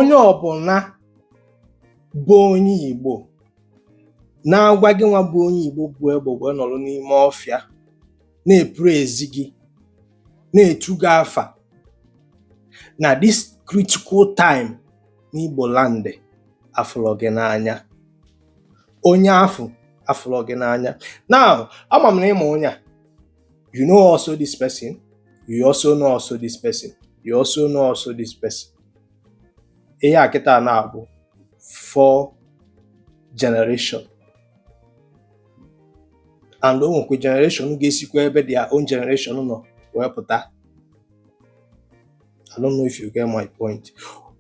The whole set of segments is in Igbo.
Onye ọbụla bụ onye Igbo na-agwa gị nwa bụ onye Igbo bụ egbe wee nọrọ n'ime ọfịa na-epraise gị, na-etu gị afa na this critical time n'Igbo land, afụrọ gị n'anya. Onye afụ afụrọ gị n'anya. Now, ama m na ịma onye a. You know also this person, you also know also this person, you also know also this person. Ihe a kịta na-abụ four generation, and o nwekwa generation ga-esikwa ebe their own generation nọ wee pụta. I don't know if you get my point.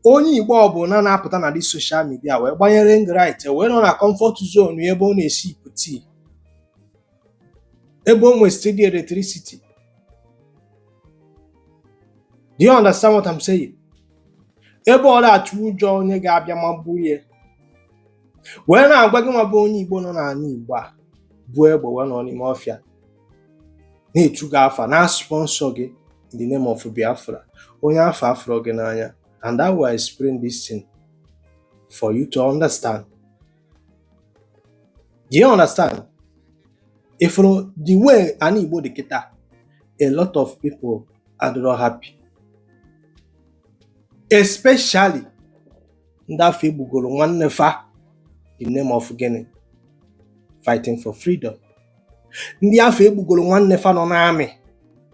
Onye Igbo ọbụla na-apụta na this social media wee gbanyere ring light, wee nọ na comfort zone ebe ọ na-esi tea, ebe o nwere steady electricity. Do you understand what I'm saying? Ebe ọ na-atụ ụjọ onye ga-abịa magbuo ya, wee na-agwa gị nwa bụ onye Igbo nọ n'ala Igbo a bụ egbe wee nọ n'ime ọfịa na-etu gị afa, na sponsor gị in the name of Biafra, onye afọ afụrọ gị n'anya. And I will explain this thing for you to understand. Do you understand? Ifuru the way ana Igbo dị kịta, a lot of people adịrọ happy, especially ndị afọ egbugoro nwanne fa in the name of gịnị? Fighting for freedom. Ndị afọ egbugoro nwanne fa nọ n'army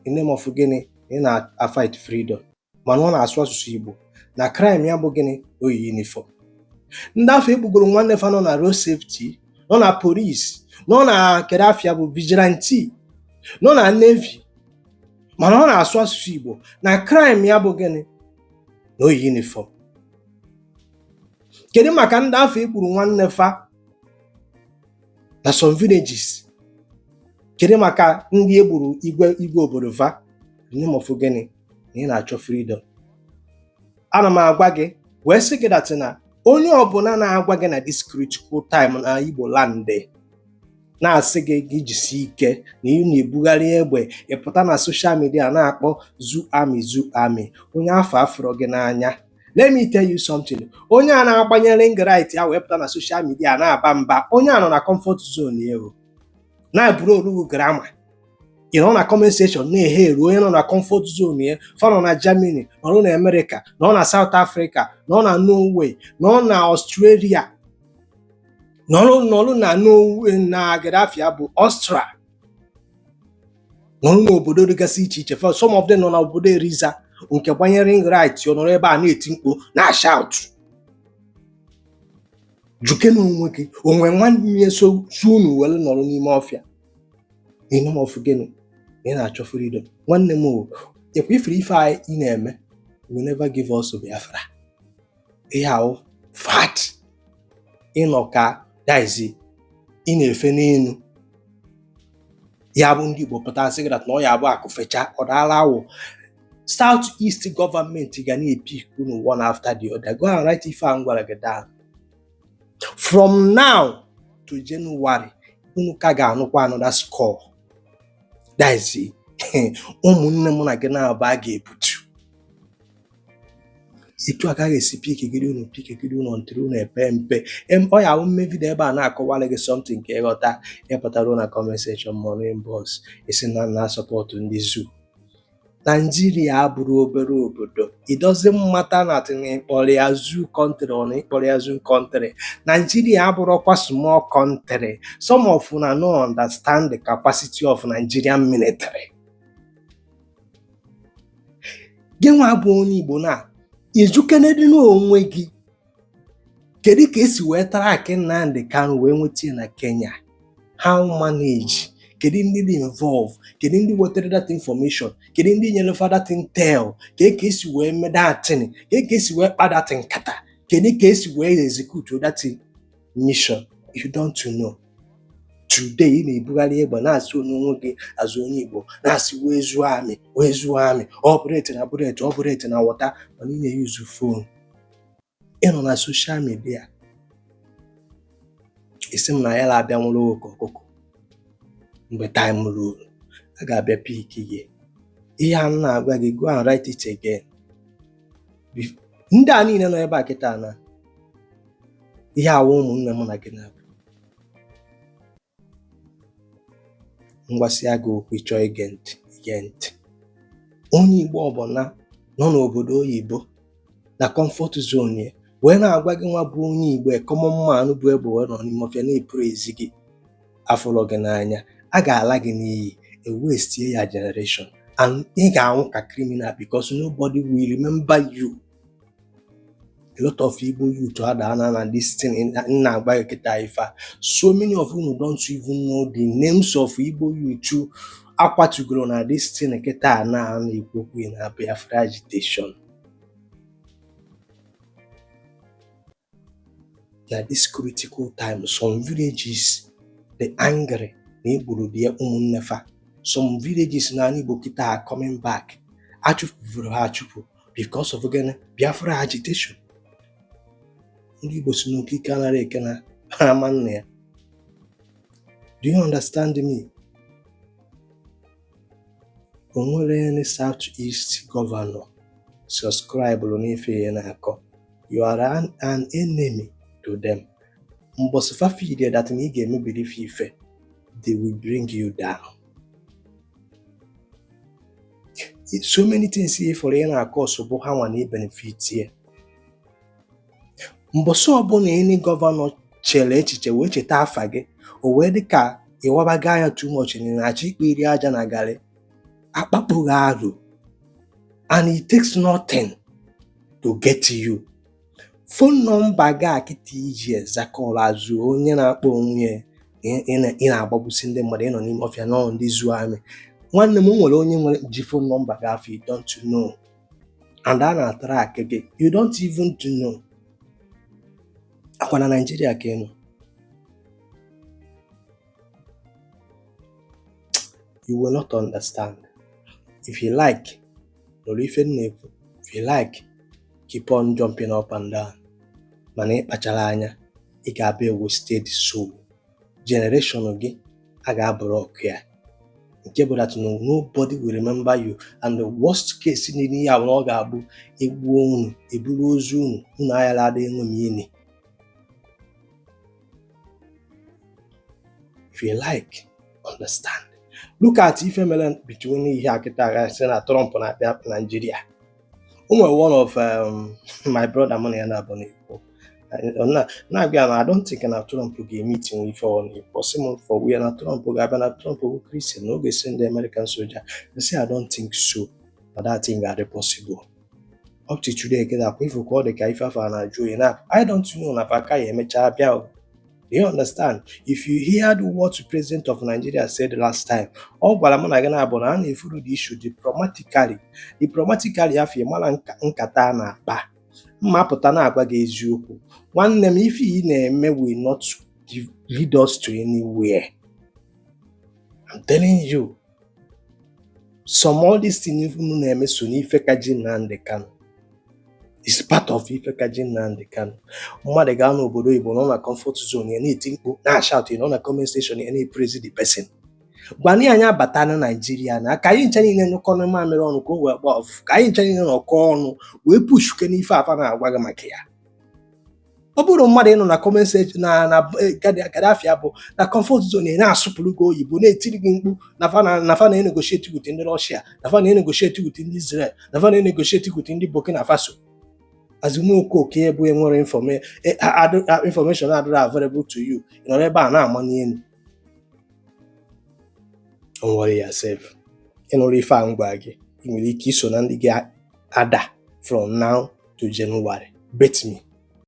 in the name of gịnị? Ị na-afight freedom, mana ọ na-asụ asụsụ Igbo, na crime ya bụ gịnị? Oyi uniform. Ndị afọ egbugoro nwanne fa nọ na road safety, nọ na police, nọ na kedu afịa bụ vigilante, nọ na navy, mana ọ na-asụ asụsụ Igbo, na crime ya bụ gịnị? Na oyi uniform. Kedu maka ndị afọ egburu nwanne fa na some villages? Kedu maka ndị egburu igwe igwe obodo fa in the name of gịnị? Na ị na-achọ freedom. Ana m agwa gị wee sị gị that na onye ọbụla na-agwa gị na this critical time na Igbo land, na-asị gị gị jisie ike na ị na-ebugharị egbe, ịpụta na social media na-akpọ zoo army, zoo army, onye afọ afụrọ gị n'anya. Let me tell you something. Onye a na-agbanye ring light ya wee pụta na social media na-aba mba, onye a nọ na comfort zone ya o na-eburu olugbu grammar. Ị nọ na comment section na-ehe eru onye nọ na comfort zone ya. Fa nọ na Germany, nọrọ na America, nọ na South Africa, nọ na Norway, nọ na Australia, nọrọ na Norway, na Gadafia bụ Austria, nọrọ n'obodo dịgasị iche iche. Some of them nọ n'obodo Eriza nke gbanyere ring light, ọ nọrọ ebe a na-eti mkpu na shout. Juke na onwe gị onwe nwanne ya so so unu were nọrọ n'ime ọfịa in name of gịnị? Ị na-achọ freedom. Nwanne m o, ekwe ifere ife anyị ị na-eme will never give us Biafra. Ihe ahụ fact ịnọ ka daizi ị na-efe n'elu ya bụ ndị Igbo pụta sị gị that na ọ ya abụ akụ fecha ọ daala awụ. South East gọọmenti ga na-epick unu one after the other. Go and write ife a m gwara gị down. From now to January, unu ka ga-anụkwa another score. That is ụmụnne m na gị na-aba a ga-ebutu etu a ka a ga-esi pikegide unu, pikegide unu until unu epe mpe. Ọ ya ahụ mme video ebe a na-akọwara gị something ka ịghọta. Ịpụtara na comment section ma ọ inbox, isi na na support ndị zoo. Naijiria abụrụ obere obodo. It doesn't matter na ịkpọrọ ya zoo country or na ịkpọrọ ya zoo country, Nigeria abụrụkwa small country. Some of una no understand the capacity of Nigerian military. Gị nwa bụ onye Igbo na ijukenedi n'onwe gị, kedu ka esi wee track Nnamdi Kanu wee nweta ya na Kenya? How manage? Kedu ndị dị involve? Kedu ndị wetara that information? Kedu ndị nyere fa that intel? Ka esi wee mee that thing? Ka esi wee kpa that nkata? Kedu ka esi wee execute that mission? You don't know. Today ị na-ebugharị egbe, na-asị onwe gị azụ onye Igbo, na-asị wee zuo army, wee zuo army, operate na bullet, operate na water, mana ị na-euse phone, ị nọ na social media, isi m na ya na-abịa nwụrụ oke ọkụkọ. Mgbe time ruru, a ga-abịa pick gị. Ihe a m na-agwa gị, go and write it again. Ndị a niile nọ ebe a kịta na ihe awa ụmụnne mụ na gị na-abụ ngwasịa gị okwu, ịchọọ ige ntị, ige ntị. Onye Igbo ọbụla nọ n'obodo oyibo na comfort zone ya wee na-agwa gị nwa bụ onye Igbo, common man bụ egbe wee nọ n'ime ọfịa na-epraise gị, afụlọ gị n'anya. A ga-ala gị n'iyi, e waste ya generation, and ị ga-anwụ ka criminal because nobody will remember you. A lot of Igbo youth adaana na this thing m na-agwa gị kịta. Ife a, so many of unu don't even know the names of Igbo youth akwatugoro na this thing kịta na na-ekwu okwu na Biafra agitation. Na this critical time, some villages dey angry na egburu dia ụmụnne fa. Some villages n'ala Igbo kịta are coming back, achụpụrụ ha achụpụ because of gịnị? Biafra agitation. Ndị Igbo si n'okike anaghị eke na ama nna ya. Do you understand me? O nwere any South East governor subscribe n'ife ya na-akọ? You are an enemy to them. Mbọsị fa feel that na ị ga-emebiri ife ife, they will bring you down. So many things ị fọrọ ị na-akọ ọsọ bụ ha nwa na benefit ya. Mbọsị ọbụla any governor chere echiche wee cheta afa gị, o wee dị ka ịwabaga anya too much na ị na-achọ ikpe iri aja na garị akpakpụghị arụ, and it takes nothing to get you. Phone number gị a kịta iji ezakọrọ azụ onye na-akpọ onwe ya ị na-agbagbusi ndị mmadụ, ị nọ n'ime ọfịa nọ ndị zoo army. Nwanne m, o nwere onye nwere ji phone number gị afọ, you don't know, and a na-atrack gị, you don't even to know. Akwa na Naịjirịa ka ị nọ, you will not understand. If you like, nụrụ ife m na-ekwu. If you like, keep on jumping up and down, mana ịkpachara anya, ị ga-abịa wasted soul. Generation gị a ga-abụrụ ọkụ ya, nke bụ that no, nobody will remember you. And the worst case niile ya bụ na ọ ga-abụ egbuo unu, eburu ozu unu, unu ayala ada enwe m ini. If you like, understand. Look at ife mere between ihe a kịta gasị na Trump na-abịa Nigeria. O nwere one of my brother mụ na ya na-abụ na-ekwu na-abịa na I don't think na Trump ga-eme itinwe ife ọ na-ekwu. Sị m for where na Trump ga-abịa, na Trump bụ Christian, na ọ ga-esi ndị American soldier. I say I don't think so, na that thing ga-adị possible. Up to today kịta kwa ifu ka ọ dị ka ife afọ a na-ajụ oyi na I don't know na fa ka ya emechaa bịa o. Do you understand? If you heard what the president of Nigeria said last time, ọ gwara mụ na gị na-abụ na a na-efuru the issue diplomatically. Diplomatically afọ mara nkata a na-akpa mma pụta na-agwa gị eziokwu. Nwanne m, ife ị na-eme will not lead us to anywhere. I'm telling you, some all these things unu na-eme so n'ife ka ji Nnamdi Kanu is part of ife ka ji Nnamdi Kanu. Mmadụ gaa n'obodo oyibo, nọ na comfort zone ya, na-eti mkpu, na-ashout, nọ na comment section ya na-epraise the person. Gwana ya anyị abata na Naijiria na ka anyị ncha niile nyụkọ mamịrị ọnụ ka o wee gbaa ọfụfụ, ka anyị ncha niile nọkọ ọnụ wee pushuke n'ife afa na-agwa gị maka ya. Ọ bụrụ mmadụ ịnọ na comment section na Gaddafi bụ na comfort zone ya na-asụpụrụ gị oyibo, na-etiri gị mkpu na fa na-enegotiate with ndị Russia, na fa na-enegotiate with ndị Israel, na fa na-enegotiate with ndị Burkina Faso. Azụmokoke ebe enwere information adịrọ available to you, ị nọrọ ebe a na-ama n'elu. Don't worry yourself. Ịnụrụ ife a ngwa gị, ị nwere ike iso na ndị ga-ada from now to January. Bet me.